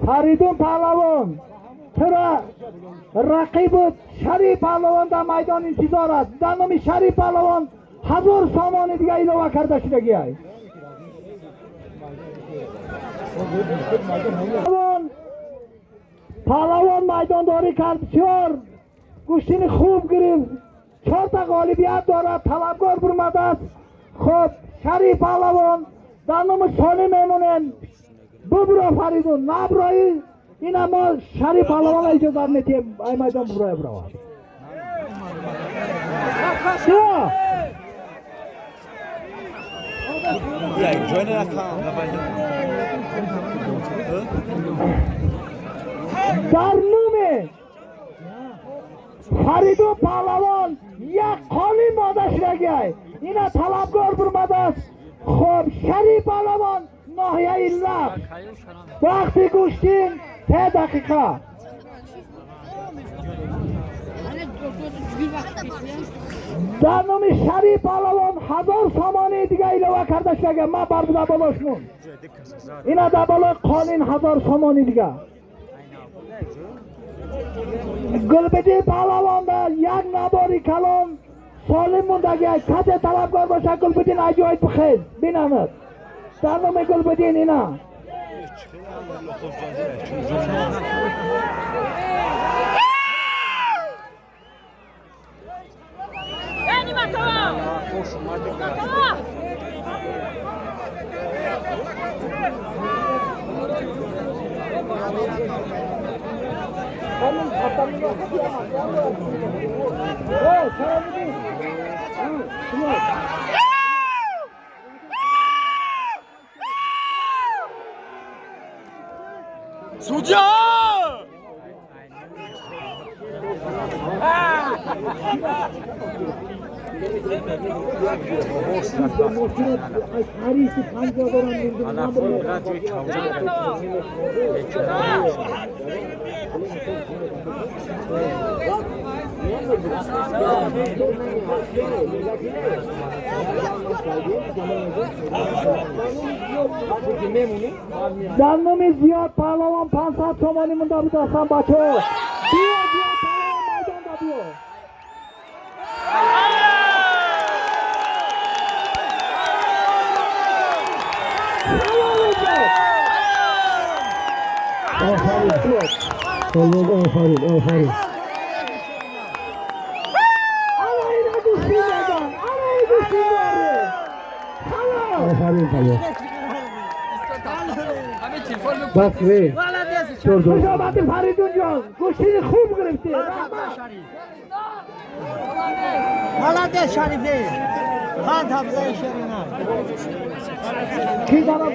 Фаридун Паҳлавон, тура рақибу Шариф Паҳлавон дар майдон интизор аст. Дар номи Шариф Паҳлавон 1000 сомони дига илова карда шудагиай. Паҳлавон майдондорӣ кард, бисёр гӯштини хуб гирифт, чорта ғолибият дорад, талабгор бурмадааст. Хоб, Шариф Паҳлавон, дар номи солим мемонем. Бубуро, Фаридун, наброи ина мо Шариф Паҳлавона иҷозат метиҳем, ай майдон буброя биравад. Биё. Дар номи Фаридун Паҳлавон як қолин мода шудагиай. Ина талабгор бурмадааст. Хоб, Шариф Паҳлавон, ноҳияи Лахш, вақти гӯштин 3 дақиқа. Дар номи Шариф Паҳлавон 1000 сомонии дига илова карда шудага. Ман барбуда болошмон, ина дар болои қолин 1000 сомонии дига. Гулбидин Паҳлавонда як набори калон солим мондагиай. Касе талабгор бошад, Гулбидин, аҷоиб бихез бинанад. Дар номи Гулбидин ина. Судья! Дар номи Зиёд Паҳлавон 500 сомонӣ монда будастан, бачаҳо. Биё, Зиёд Паҳлавон, майдонда биё. Офарин, офарин, офарин. Ана ина гӯштин меган, ана ин гӯштин дорӣ. Халос. Офарин, палвон. Бас ре. Хуш омадӣ, Фаридун ҷон, гӯштини хуб гирифтӣ, раҳмат. Молодец, Шарифе. Хан табзаи шерина. Ки занад?